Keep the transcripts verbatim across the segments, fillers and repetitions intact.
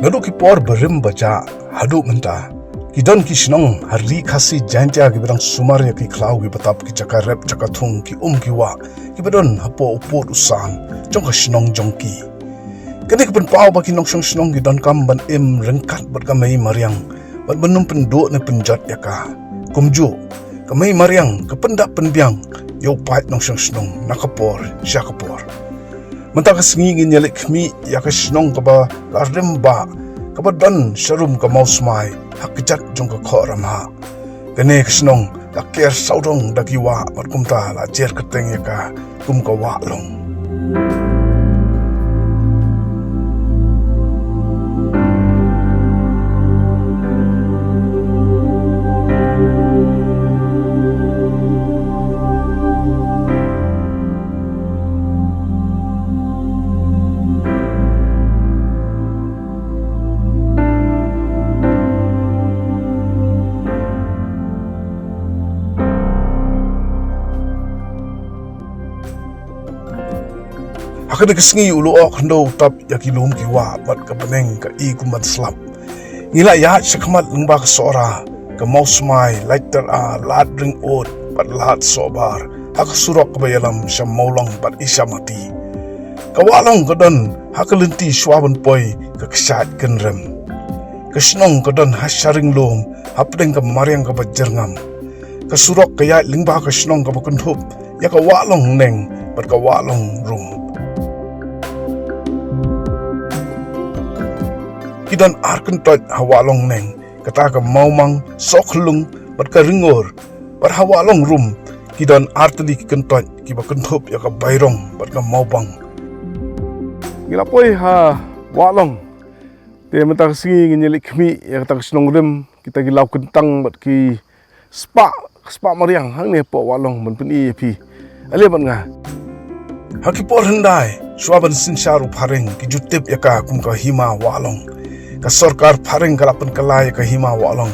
Naduh ki por barim bajah haduh mynta, ki don ki shnong ha Ri Khasi Jaiñtia kiba dang sumar ïa ki khlaw kiba tap, ki jaka rep jaka thung, ki um ki wah kiba don hapoh u pud u san jong ka shnong jong ki. Kane ka pynpaw ba ki nongshong shnong ki donkam ban im ryngkat bad ka mei mariang bad ban ym pynduh ne pynjot ïa ka. Kumjuh, ka mei mariang ka pyndap pynbiang ïa u paid nongshong shnong na ka por sha ka por. Mynta ka sngi ngin ïaleit khmih ïa ka shnong kaba la rim bah, kaba don sharum ka mawsmai ha kjat jong ka Khoh Ramhah. Kane ka shnong la ker sawdong da ki wah bad kumta la jer kyrteng ïa ka kum ka Wahlong. Ha kane ka sngi u lyoh khyndew u tap ïa ki lum ki wah bad ka bneng ka i kum ban slap. Ngi la ïaid sha khmat lyngba ka Sohra, ka Mawsmai, Laityra, Lad Ringud bad Lad Sohbar ha ka surok kaba ïalam sha Mawlong bad Isamati. Ka Wahlong ka don ha ka lynti shuwa ban poi ka kshaid kynrem. Ka shnong ka don ha sharing lum hapdeng ka mariang kaba jyrngam. Ka surok ka ïaid lyngba ka shnong kaba kynthup ïa ka Wahlong Neng bad ka Wahlong Rum. Ki don ar kyntoit ha Wahlong Neng, kata ka Mawmang, Sohkhlung bad ka Ringur. Bad ha Wahlong Rum ki don ar tylli ki kyntoit kiba kynthup ïa ka Bairong bad ka Mawbang. Ngi la poi ha Wahlong. Te mynta ka sngi ngin ïaleit khmih ïa kata ka shnong rim, kita ki law kyntang bad ki spah, spah mariang hangne hapoh Wahlong ban pyni ïa phi. Ale bad nga. Ha ki por hyndai, shuwa ban synshar u phareng, ki ju tip ïa ka kum ka Hima Wahlong. Ka sorkar phareng ka la pynkylla ïa ka Hima Wahlong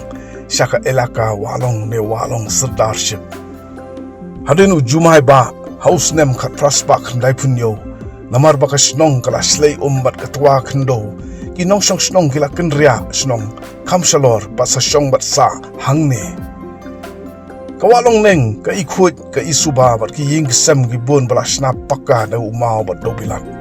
sha ka Elaka Wahlong ne Wahlong Sirdarship. Hadien u Jumai Bah ha u snem khatphra spah khyndaiphew hynñiew, namar ba ka shnong ka la shlei um bad ka twa khyndew, ki nongshong shnong ki la kynriah shnong, kham shalor bad sa shong bad sah hangne. Ka Wahlong Neng, ka i khuid, ka i suba bad ki ïing ki sem ki bun ba la shna pakka da u maw bad da u bilat.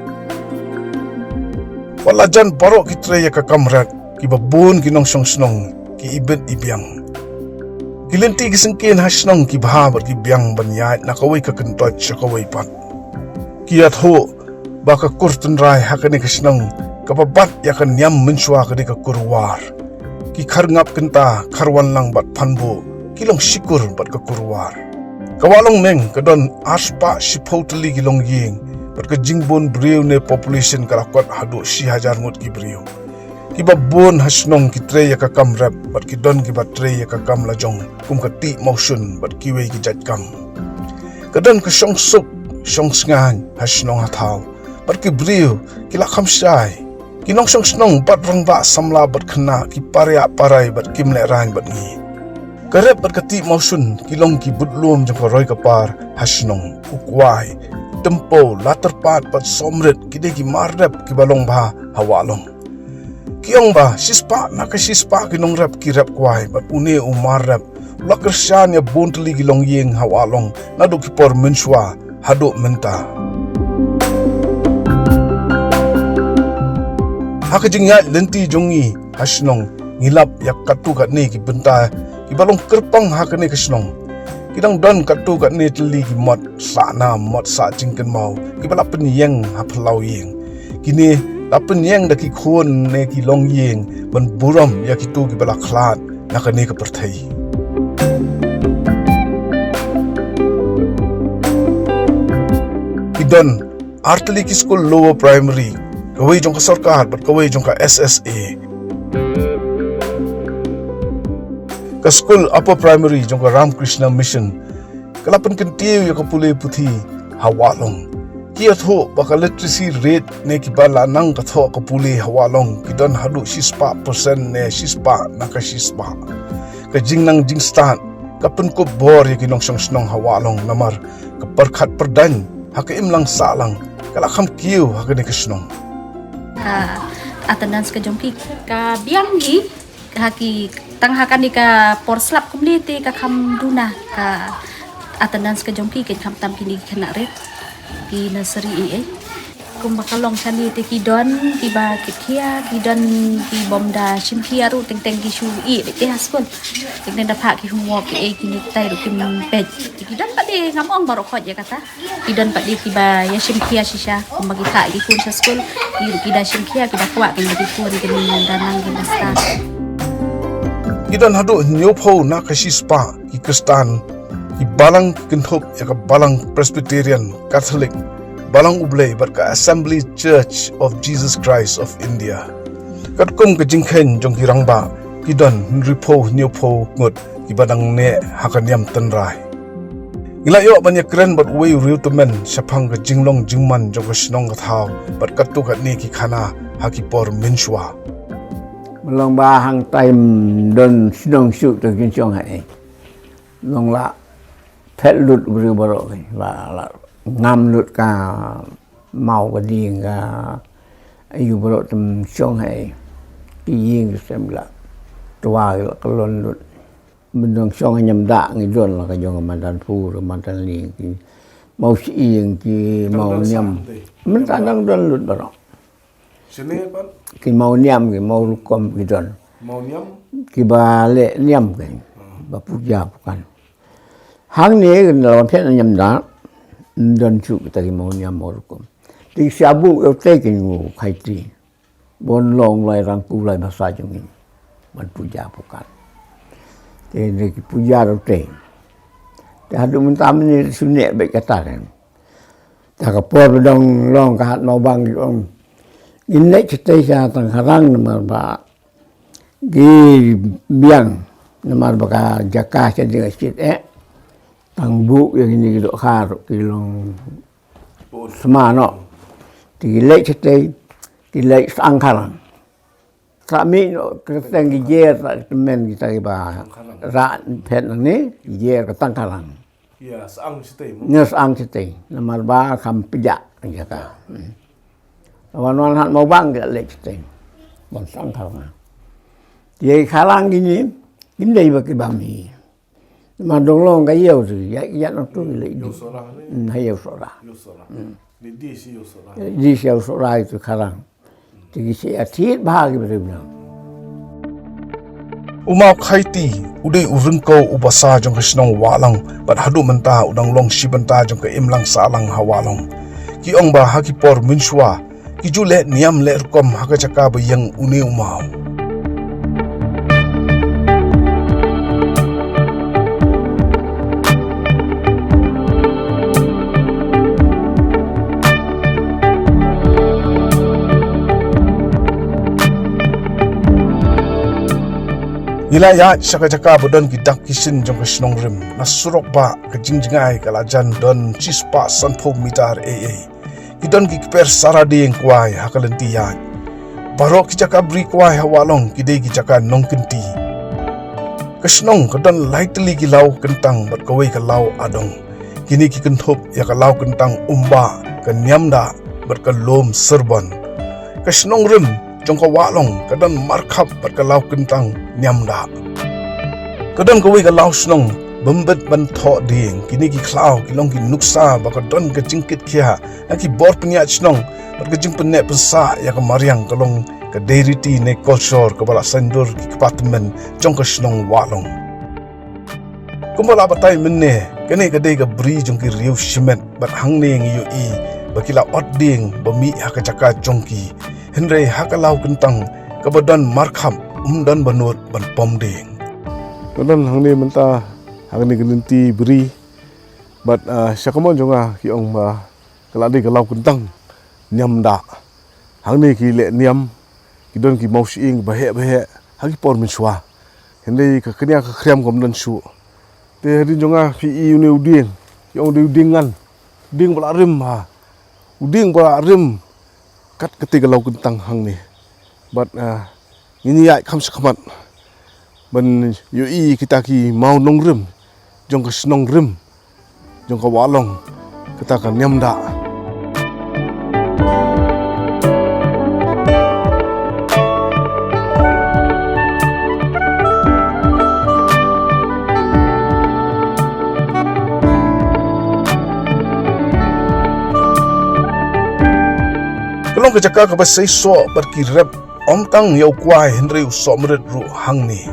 Wat la jan baroh ki trei ïa ka kam rep, kiba bun ki nongshong shnong ki ibit ibiang. Ki lynti ki syngkien ha shnong ki bha bad ki biang ban ïaid na kawei ka kyntoit sha kawei pat. Ki ïathuh ba ka kur tynrai ha kane ka shnong kaba bat ïa ka niam mynshuwa ka dei ka kur War. Ki Kharngap Kynta, Kharwanlang bad Phanbuh ki long shikur bad ka kur War. Ka Wahlong Neng ka don ar spah shiphew tylli ki longïing bad ka jingbun briew ne population ka la kot haduh shi hajar ngut ki briew. Kiba bun ha shnong ki trei ïa ka kam rep bad ki don kiba trei ïa ka kam lajong kum ka tih mawshun bad kiwei ki jait kam. Ka don ka shongsuk shongsngaiñ ha shnong ha thaw bad ki briew ki la kham shai. Ki nongshong shnong bad rangbah samla bad khynnah ki pariah parai bad kim lehraiñ bad ngi. Ka rep bad ka tih mawshun ki long ki budlum jong ka roi ka par ha shnong. U kwai, tympew, laterpat bad somrit ki dei ki mar rep kiba long bha ha Wahlong. Ki ong ba shispah na ka shispah ki nongrep ki rep kwai bad une u mar rep u la kyrshan ïa bun tylli ki longïing ha Wahlong naduh ki por mynshuwa haduh mynta. Ha ka jingïaid lynti jong ngi ha shnong, ngi lap ïa katto katne ki bynta kiba long kyrpang ha kane ka shnong. Ki dang don katto katne tylli ki mot sah nam, mot sah jingkynmaw kiba la pynïeng ha phyllaw ïing. Kine la pynïeng da ki khun ne ki longïing ban burom ïa kito kiba la khlad na kane ka pyrthei. Ki don ar tylli ki skul lower primary, kawei jong ka sorkar bad kawei jong ka S S A. Ka skul upper primary jong ka Ramakrishna Mission ka la pynkyntiew ïa ka pule puthi ha Wahlong. Ki ïathuh ba ka literacy rate ne kiba la nang ka thoh ka pule ha Wahlong ki don haduh shispah percent ne shispah na ka shispah. Ka jingnang jingstad ka pynkup bor ïa ki nongshong shnong ha Wahlong namar ka pyrkhat pyrdaiñ ha ka imlang sahlang ka la kham kiew ha kane ka shnong. Ah, Attendance ka jong ki ka biang hi ha ki, tang ha kane ka por slap kumne te ka kham duna ka attendance ka jong ki, kin kham tam kine ki khynnah rit ki nursery ei ei. Kumba ka long shane te ki don kiba kit khia, ki don ki bym da shim khia ruh, teng teng ki shu ïeh te ha skul. Teng teng da phah ki homework ei ei, kine tai ruh kim peit. Te ki don pat de, ngam ong baroh khoit ïa kata. Ki don pat de kiba ïa shim khia shisha, kumba ki phah ki khun sha skul, ki ruh ki da shim khia, ki da kwah kin da ki khun, kin da nang, kin da stad. Ki don haduh hynñiewphew na ka shispah ki Khristan, ki balang ki kynthup ïa ka balang Presbyterian, Catholic, Balang U Blei bad ka Assembly Church of Jesus Christ of India. Katkum ka jingkheiñ jong ki rangbah, ki don hynriewphew hynñiewphew ngut kiba dang neh ha ka niam tynrai. Ngi la ïoh ban ïakren bad uwei u riewtymmen shaphang ka jinglong jingman jong ka shnong ka thaw bad katto katne ki khana ha ki por mynshuwa. Long ba hangtai ym don shnong shuh te kin shong ha ei. Long la phet lut u briew baroh ki, la, la ngam lut ka maw ka dieng ka aïu baroh, te ym shong ha ei. Ki ïing ki sem la twa, la kyllon lut. Myndang shong ha Niamdah ngi don la ka jong ka madan pur, madan lieng, ki maw shyieng, ki maw niam. Mynta dang don lut baroh. Shane pat? Ki maw niam, ki maw rukom ki don. Maw niam? Kiba leh niam ki. Ba puja pukan. Hangne kin la phet na Niamdah, don shuh kita ki maw niam maw rukom. Te ki shu buh ïa utei kin u khaiti. Ban long lai rangku lai basa jong ngi ban puja pukan. Te ne ki puja ïa utei. Te haduh mynta mynne shu neh beit kata kan. Ta ka por ba dang long ka hat Mawbang ki ong, ngin leit shatei sha Tangkharang namar ba ki biang, namar ba ka jaka sha ding ka shit eh. Tang buh ïa kine ki dohkha ruh ki long sma noh. Te ki leit shatei, ki leit Sangkharang. Sa mih noh kyrteng ki jer, sa tymmen kita kiba rah phet nangne, ki jer ka Tangkharang. Ïa, sa ang shatei mo? Ïa, sa ang shatei. Namar ba kham pjah ka jaka. Hmm. Wan wan hat Mawbang ki la leit shatei. Ban Sangkharang. Ïa, Kharang kine, kin dei ba kiba mih. Namar dang long ka ïew tu, ïa, ïa nang tu ki leit. Ïew Sohra ne? Hmm, ha Ïew Sohra. Ïew Sohra. Hmm. Ni di shi Ïew Sohra. Di shi Ïew Sohra itu Kharang. Te ki shu ïa thied bha ki briew nang. U Maw Khaiti u dei u ryngkew u basa jong ka shnong Wahlong, bad haduh mynta u dang long shi bynta jong ka imlang sahlang ha Wahlong. Ki ong ba ha ki por mynshuwa, ki ju leh niam leh rukom ha ka jaka ba ïeng une u maw. Ngi la ïaid sha ka jaka ba don ki dak ki shin jong ka shnong rim. Na surok ba ka jingjngai ka la jan don shispah sanphew mitar ei ei. Ki don ki kper sara dieng kwai ha ka lynti ïaid. Baroh ki jaka bri kwai ha Wahlong ki dei ki jaka nongkynti. Ka shnong ka don lai tylli ki law kyntang bad kawei ka law adong. Kine ki kynthup ïa ka law kyntang Umbah, ka Niamdah bad ka Lum Sirbon. Ka shnong rim jong ka Wahlong ka don markhap bad ka law kyntang Niamdah. Ka don kawei ka law shnong, bym bit ban thoh dieng. Kine ki khlaw ki long ki nuksa ba ka don ka jingkit khia ha ki bor pynïaid shnong bad ka jingpynneh pynsah ïa ka mariang. Ka long ka dei riti ne kolshor kaba la saiñdur ki kpa tymmen jong ka shnong Wahlong. Kumba la batai mynne, kane ka dei ka bri jong ki riew shimet, bad hangne ngi ïohi ba ki la ot dieng ba mih ha ka jaka jong ki. Hynrei ha ka law kyntang kaba don markhap, ym don ba nud ban pom dieng. Ka don hangne mynta ha kane ka lynti bri, bad, ah, sha ka mon jong nga ki ong ba ka la dei ka law kyntang Niamdah. Hangne ki leh niam, ki don ki mawshyieng baheh baheh ha ki por mynshuwa. Hynrei ka kñia ka khriam kam don shuh. Te hadien jong nga phi i une u dieng, ki ong u dieng ngan, dieng ba la rim ha, u dieng ba la rim kat kata ka law kyntang hangne. Bad, ah, ngin ïaid kham shakhmat ban ïohi kita ki maw nongrim jong ka shnong rim jong ka Wahlong, kata ka Niamdah. Ka jaka kaba seisoh bad ki rep, ym tang ïa u kwai hynrei u sohmrit ruh hangne.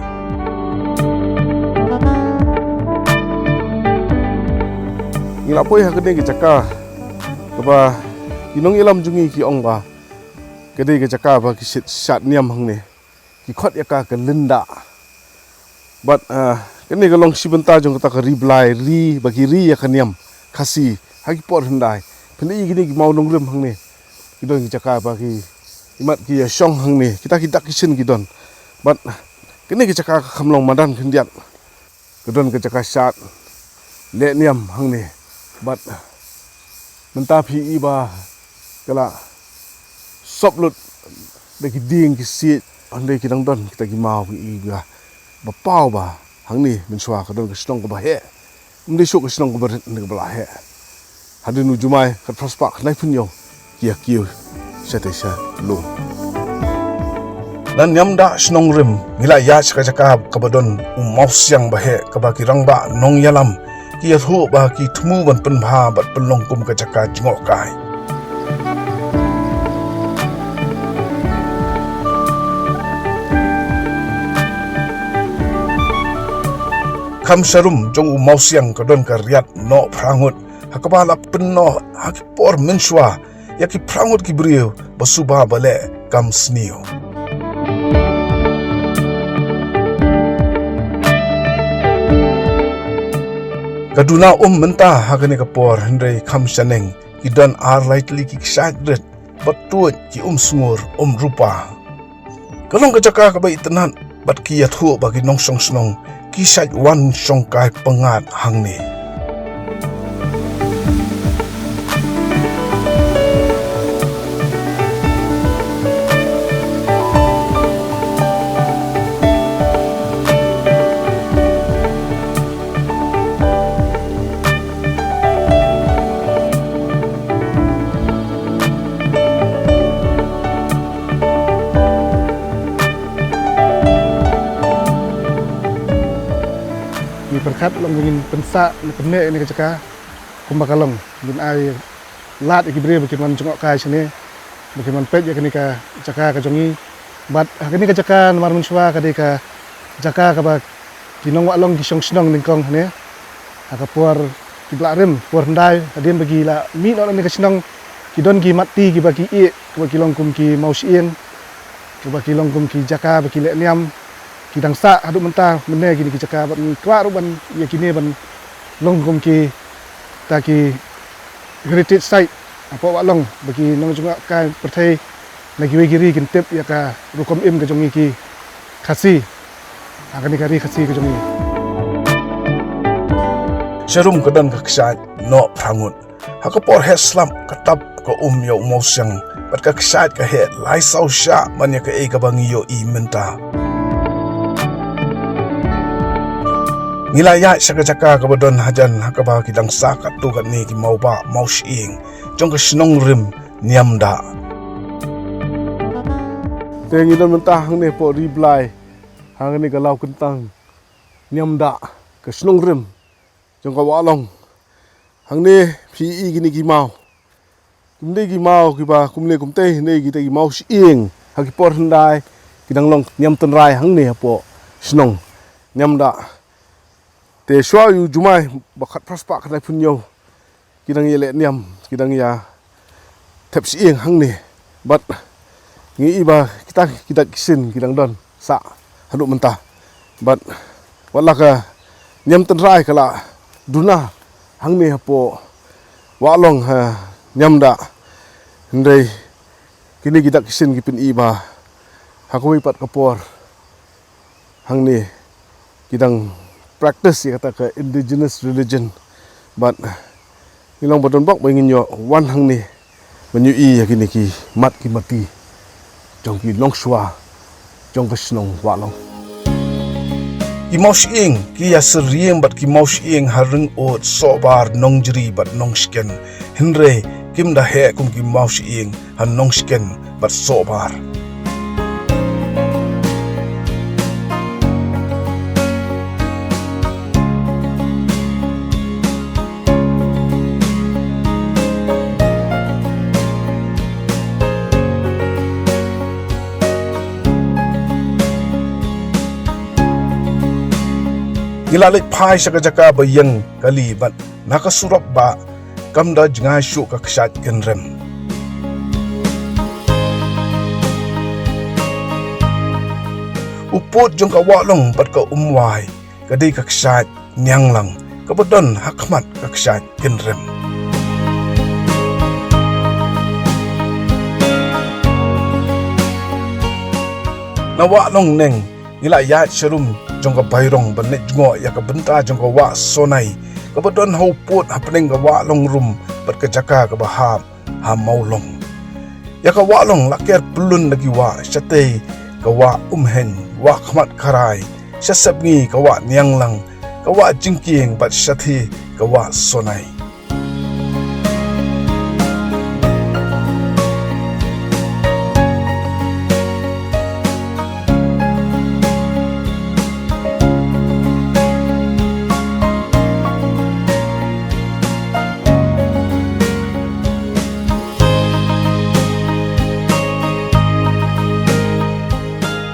Ngi la poi ha kane ka jaka kaba ki nongïalam jong ngi ki ong ba ka dei ka jaka ba ki shit shad niam hangne. Ki khot ïa ka ka lynda. Bad, ah, kane ka long shi bynta jong kata ka ri Blai, ri ba ki ri ïa ka niam Khasi ha ki por hyndai. Pynleit ïa kine ki maw nongrim hangne, ki don ki jaka ba ki, imat ki ïa shong hangne, kita ki dak ki shin ki don. Bad kane ki jaka ka kham long madan khyndiat. Ka don ka jaka shad leh niam hangne. Bad mynta phi i ba ka la sop lut da ki dieng ki siej, hynrei ki dang don kita ki maw, ki i ba, ba paw ba hangne mynshuwa ka don ka shnong kaba heh. Ym dei shuh ka shnong kaba rit, hynrei kaba la heh. Hadien u Jumai khatphra spah khyndai phew hynñiew ki ïa kiew shatei sha lum. Na Niamdah Shnong Rim ngi la ïaid sha ka jaka kaba don u mawsiang ba heh, kaba ki rangbah nongïalam ki ïathuh ba ki thmu ban pynbha bad pynlong kum ka jaka jngohkai. Kham sharum jong u mawsiang ka don ka riat Noh Phra Ngut, ha kaba la pynnoh ha ki por mynshuwa ïa ki phra ngut ki briew ba suba ba leh kam sniew. Ka duna um mynta ha kane ka por, hynrei kham shaneng ki don ar lai tylli ki kshaid rit, ba tuid ki um sngur um rupa. Ka long ka jaka kaba itynnad bad ki ïathuh ba ki nongshong shnong ki shait wan shongkai pyngngad hangne. Ngi pyrkhat long ba ngin pynsah ne pynneh ïa kane ka jaka kumba ka long. Ngin ai lad ïa ki briew ba kin wan jngohkai shane, ba kin wan peit ïa kane ka jaka ka jong ngi. Bad ha kane ka jaka namar mynshuwa ka dei ka jaka kaba ki nongwahlong ki shong shnong nyngkong hangne. Ha ka por kiba la rim, por hyndai, hadien ba ki la mih noh na kane ka shnong, ki don ki mat ti kiba ki ïeh, kiba ki long kum ki mawshyieng, kiba ki long kum ki jaka ba ki leh niam. Ki dang sah haduh mynta mynne kine ki jaka, bad ngi kwah ruh ban ïa kine ban long kum kita ki heritage site hapoh Wahlong, ba ki nongjngohkai pyrthei na kiwei ki ri kin tip ïa ka rukom im ka jong ngi ki Khasi ha kane ka ri Khasi ka jong ngi. Sharum ka don ka kshaid Noh Phra Ngut. Ha ka por heh slap ka tap ka um ïa u mawsiang, bad ka kshaid ka heh lai saw shah ban ïa kaei kaba ngi ïohi mynta. Ngi la ïaid sha ka jaka kaba don hajan ha kaba ki dang sah katto katne ki mawbah mawshyieng jong ka shnong rim Niamdah. Te ngi don mynta hangne hapoh Ri Blai, hangne ka law kyntang Niamdah, ka shnong rim jong ka Wahlong. Hangne phi i kine ki maw. Kim dei ki maw kiba kumne kumtei, ne kita ki mawshyieng ha ki por hyndai ki dang long niam tynrai hangne hapoh shnong Niamdah. Te shuwa ïa u Jumai ba khatphra spah khatlai phew hynñiew ki dang ïa leh niam, ki dang ïa thep shyieng hangne. Bad ngi i ba kita ki dak ki shin ki dang don sah haduh mynta. Bad wat la ka niam tynrai ka la duna hangne hapoh Wahlong ha Niamdah, hynrei kine ki dak ki shin ki pyni ba ha kawei pat ka por hangne ki dang practice ïa kata ka indigenous religion. Bad ngi long ba don bok ba ngin ïoh wan hangne ban ïohi ïa kine ki mat ki mati jong ki longshuwa jong ka shnong Wahlong. Ki mawshyieng ki ïa syriem bad ki mawshyieng ha Ringud, Sohbar, Nongjri bad Nongshken. Hynrei kim da heh kum ki mawshyieng ha Nongshken bad Sohbar. Ngi la leit phai sha ka jaka ba ïeng kali bad na ka surok ba kam da jngai shuh ka kshaid kynrem. U pud jong ka Wahlong bad ka Umwai ka dei ka kshaid nianglang kaba don ha khmat ka kshaid kynrem. Na Wahlong neng ngi la ïaid sharum jong ka Bairong ban leit jngoh ïa ka bynta jong ka wah Sonai kaba don ha u pud hapdeng ka Wahlong rum bad ka jaka kaba hap ha Mawlong. Ïa ka Wahlong la ker pyllun da ki wah, shatei ka wah Umheiñ, wah Khmat Kharai, sha sepngi ka wah Nianglang, ka wah Jingkieng bad shathie ka wah Sonai.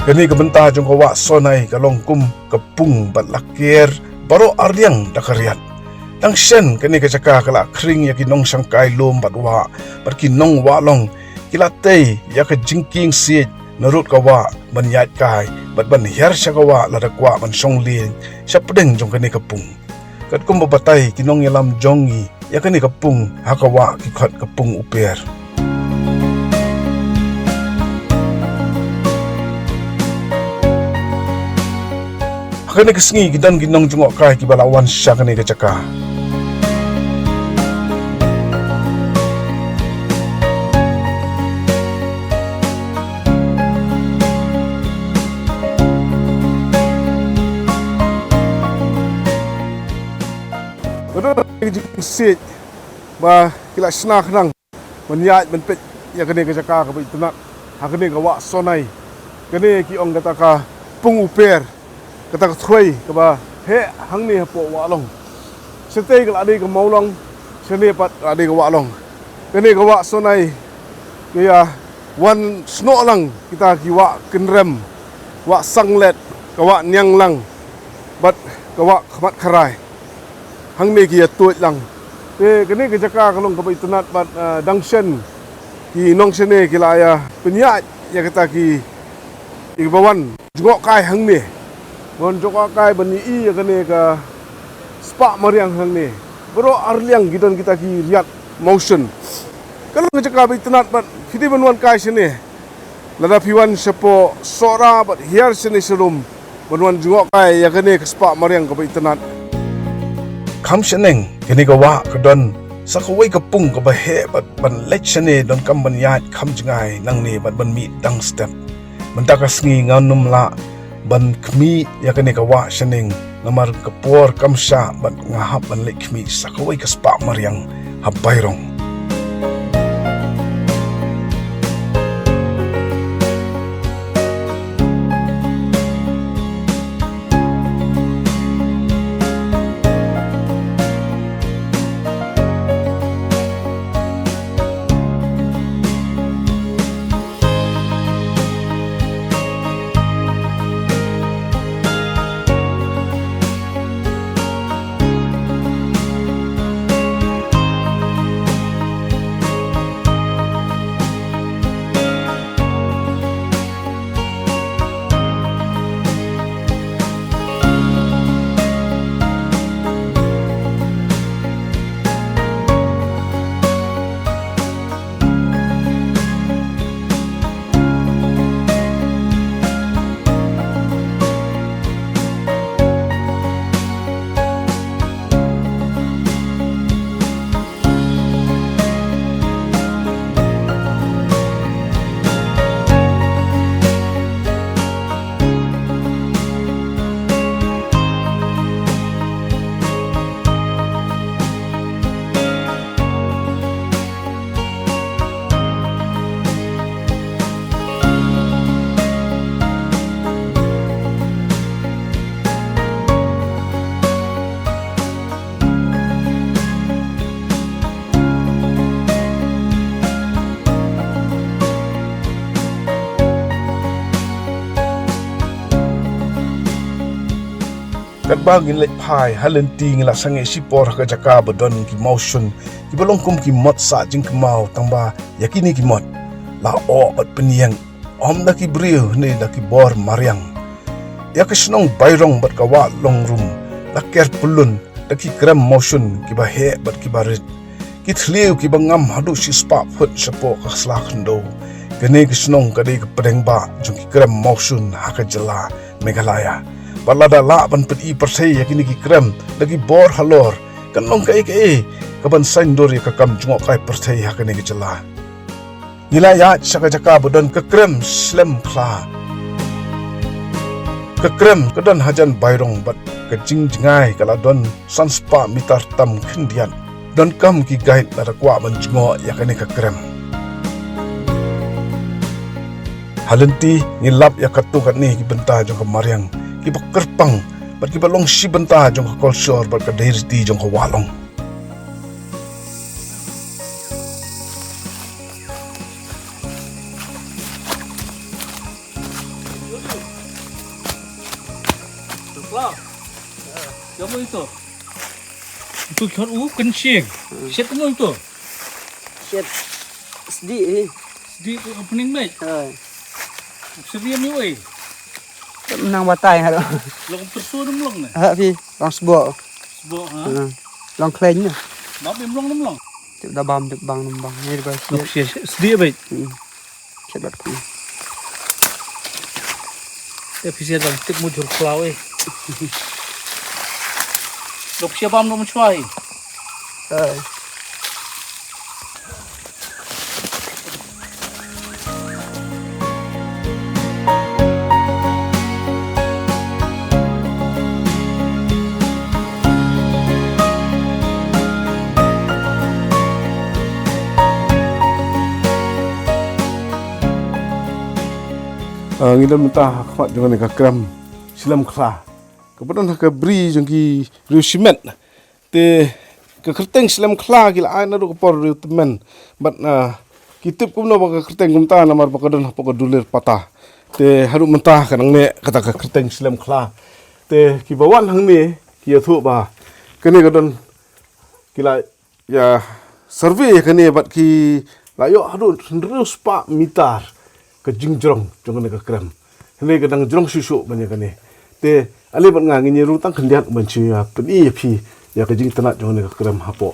Kane ka bynta jong ka wah Sonai ka long kum ka pung bad la ker baroh arliang da ka riat. Tang shen kane ka jaka ka la khring ïa ki nongshangkai lum bad wah bad ki nong Wahlong ki la tei ïa ka jingkieng siej na rud ka wah ban ïaid kai bad ban hiar sha ka wah lada kwah ban shong lieng sha pdeng jong kane ka pung. Katkum ba batai ki nongïalam jong ngi ïa kane ka pung ha ka wah ki khot ka pung U Per. Ha kane ka sngi ki don ki nongjngohkai kiba la wan sha kane ka jaka. Ka don ka jingsiej ba ki la shna khnang ban ïaid ban peit ïa kane ka jaka kaba itynnad ha kane ka wah Sonai. Kane ki ong kata ka pung U Per, kata ka threi kaba heh hangne hapoh Wahlong. Shatei ka la dei ka Mawlong, shane pat la dei ka Wahlong. Kane ka wah Sonai ka ïa wan snoh lang kita ki wah kynrem, wah Sanglet, ka wah Nianglang bad ka wah Khmat Kharai. Hangne ki ïa tuid lang. Te kane ka jaka ka long kaba itynnad bad, ah, dang shen ki nongshane ki la ïa pynïaid ïa kita ki, kiba wan jngohkai hangne. Wan jngohkai ban ïohi ïa kane ka spah mariang hangne. Baroh arliang ki don kita ki riat mawshun. Ka long ka jaka ba itynnad bad phi dei ban wan kai shane. Lada phi wan shapoh Sohra bad hiar shane sharum ban wan jngohkai ïa kane ka spah mariang kaba itynnad. Kham shaneng, kane ka wah ka don sa kawei ka pung kaba heh bad ban leit shane donkam ban ïaid kham jngai nangne bad ban mih dang step. Mynta ka sngi ngan ym lah ban khmih ïa kane ka wah shaneng namar ka por kam shah bad nga hap ban leit khmih sa kawei ka spah mariang ha Bairong. Katba ngin leit phai ha lynti ngi la sangeh shipor ha ka jaka ba don ki mawshun kiba long kum ki mot sah jingkmaw, tangba ïa kine ki mot la oh bad pynïeng, ym da ki briew ne da ki bor mariang. Ïa ka shnong Bairong bad ka Wahlong ruh la ker pyllun da ki krem mawshun kiba heh bad kiba rit. Ki thliew kiba ngam haduh shispah phut shapoh ka sla khyndew. Kane ka shnong ka dei ka pdeng bah jong ki krem mawshun ha ka jylla Meghalaya. Bad lada lah ban pyni pyrthei ïa kine ki krem da ki bor halor, kan long kaei kaei kaban saiñdur ïa ka kam jngohkai pyrthei ha kane ka jylla. Ngi la ïaid sha ka jaka ba don ka krem Slem Khla. Ka krem ka don hajan Bairong bad ka jingjngai ka la don san spah mitar tam khyndiat. Donkam ki guide lada kwah ban jngoh ïa kane ka krem. Ha lynti ngi lap ïa katto katne ki bynta jong ka mariang kiba kyrpang bad kiba long shi bynta jong ka kolshor bad ka dei riti jong ka Wahlong. Ito khot u kynshing. Shet mo ito. Shet sdi eh. Sdi opening mic. Hai. Seriam ni wei. Menang batai haro. Long tersu nem long ne. Ha pi, long sbok. Sbok ha. Hmm. Long klein ne. Bam im long nem long. Tip da bam tip bang nem bang. Ni ba. Long sdi bait. Hmm. Shet bat pun. Te phi shet bam tip mujur khlaw eh. Long shet bam nom chwai. Hai. Ah, ngi don mynta ha khmat jong kane ka krem Slem Khla. Kaba don ha ka bri jong ki riew shimet. Te ka kyrteng Slem Khla ki la ai naduh ka por riew tymmen. Bad, ah, ki tip kumno ba ka kyrteng kumta namar ba ka don hapoh ka dulir pata. Te haduh mynta ka nang neh kata ka kyrteng Slem Khla. Te kiba wan hangne ki ïathuh ba kane ka don, ki la ïa survey ïa kane bad ki la ïoh haduh hynriew spah mitar ka jingjrong jong kane ka krem. Hynrei ka dang jrong shuh shuh ban ïa kane. Te ale bad nga ngin ïa rung tang khyndiat ban shu ïa pyni ïa phi ïa ka jingitynnad jong kane ka krem hapoh.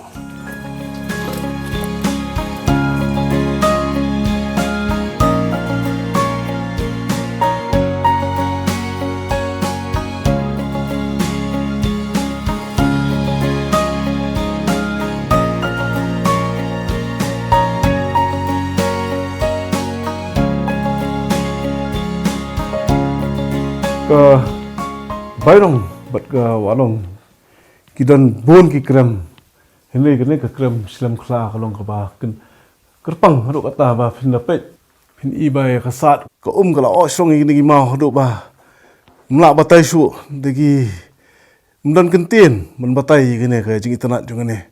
Ka Bairong bad ka Wahlong ki don bun ki krem. Hynrei kane ka krem Slem Khla ka long kaba kyrpang haduh katta ba phin da peit phin i ba ïa ka sad ka um ka la oh shrong ïa kine ki maw haduh ba ym lah batai shuh da ki, ym don kyntien ban batai ïa kane ka jingitynnad jong kane.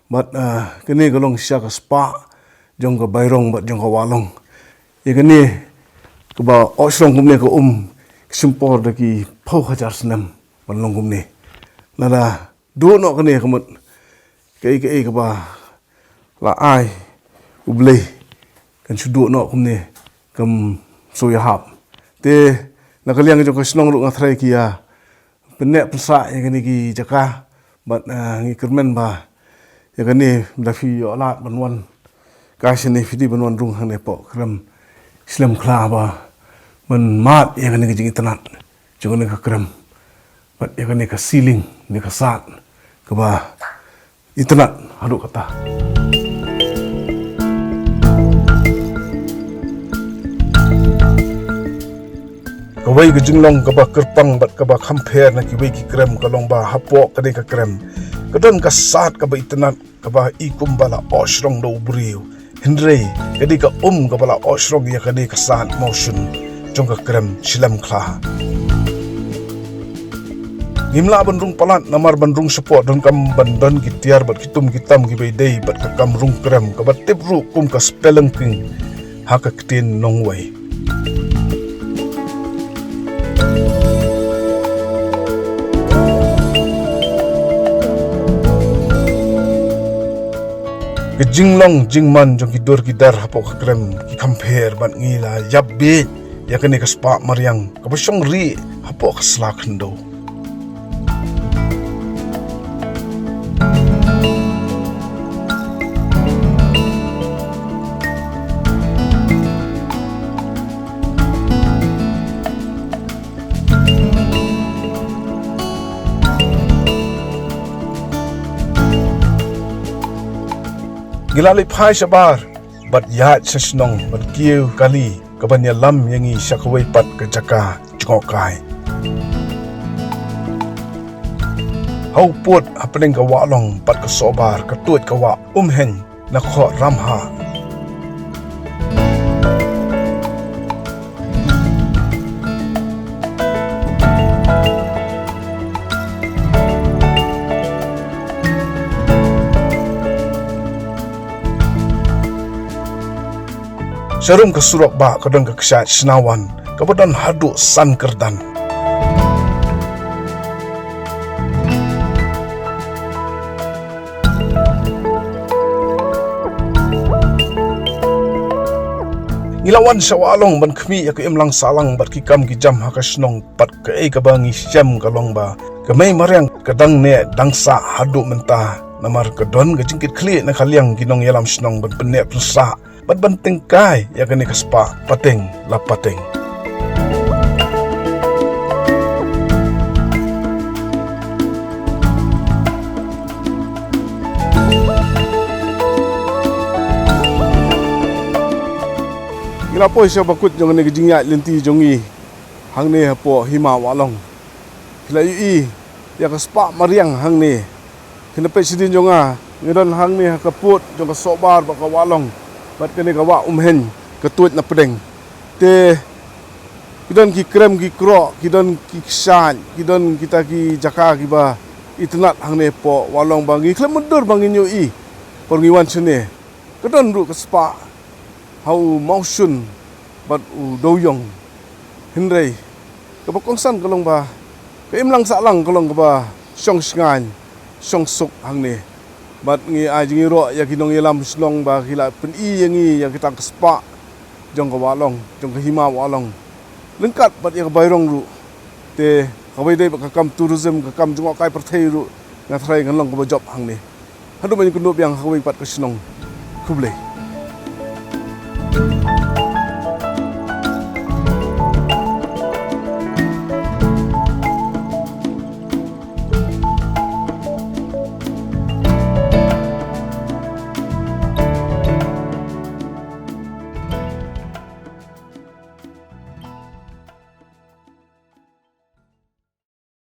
Bad, ah, kane ka long shisha ka spah jong ka Bairong bad jong ka Wahlong. Ïa kane kaba oh shrong kumne ka um ka shim por da ki phew hajar snem ban long kumne. Lada duh noh kane ka mut kaei kaei kaba la ai U Blei kan shu duh noh kumne kam shu ïahap. Te na ka liang jong ka shnong ruh nga tharai ki ïa pynneh pynsah ïa kane ki jaka bad, eh, ngi kyrmen ba ïa kane da phi ïoh lad ban wan kai shane phi dei ban wan rung hangne hapoh krem Slem Khla ba ban mad ïa kane ka jingitynnad jong kane ka krem bad ïa kane ka ceiling ne ka sad kaba itynnad haduh katta. Kawei ka jinglong kaba kyrpang bad kaba kham pher na kiwei ki krem ka long ba hapoh kane ka krem ka don ka sad kaba itynnad kaba i kumba la oh shrong da u briew. Hynrei ka dei ka um kaba la oh shrong ïa kane ka sad mawshun jong ka krem Slem Khla. Ngim lah ban rung palat namar ban rung shapoh donkam ban don ki tiar bad ki tum ki tam kiba ïadei bad ka kam rung krem kaba tip ruh kum ka spelunking ha ka ktien nongwei. Ka jinglong jingman jong ki dur ki dar hapoh ka krem ki kham pher bad ngi la ïap bieit ïa kane ka spah mariang kaba shong rieh hapoh ka sla khyndew. Ngi la leit phai shabar bad ïaid sha shnong ban kiew kali kaban ïalam ïa ngi sha kawei pat ka jaka jngohkai. Ha u pud hapdeng ka Wahlong bad ka Sohbar ka tuid ka Wah Umheiñ na Khoh Ramhah. Sharum ka surok bah ka don ka kshaid shnawan kaba don haduh san kyrdan. Ngi la wan sha Wahlong ban khmih ïa ka imlang sahlang bad ki kam ki jam ha ka shnong, bad kaei kaba ngi shem ka long ba ka mei mariang ka dang neh dang sah haduh mynta, namar ka don ka jingkitkhlieh na ka liang ki nongïalam shnong ban pynneh pynsah bad ban tyngkai ïa kane ka spah pateng la pateng. Ngi la poi sha bakut jong kane ka jingïaid lynti jong ngi hangne hapoh Hima Wahlong. Phi la ïohi ïa ka spah mariang hangne. Phin da peit shadien jong nga, ngi don hangne ha ka pud jong ka Sohbar bad ka Wahlong bad kane ka Wah Umheiñ ka tuid na pdeng. Te ki don ki krem ki kroh, ki don ki kshaid, ki don kita ki jaka kiba itynnad hangne hapoh Wahlong ba ngi khlem mutdur ba ngin ïohi por ngi wan shane. Ka don ruh ka spah ha u Mawshun bad u Dewiong. Hynrei kaba kongsan ka long ba ka imlang sahlang ka long kaba shong shngaiñ shong suk hangne. Bad ngi ai jingïaroh ïa ki nongïalam shnong ba ki la pyni ïa ngi ïa kita ka spah jong ka Wahlong, jong ka Hima Wahlong, ryngkat bad ïa ka Bairong ruh. Te kawei dei bad ka kam tourism, ka kam jngohkai pyrthei ruh, nga tharai kan long kaba jop hangne. Haduh ban ïakynduh biang ha kawei pat ka shnong. Khublei.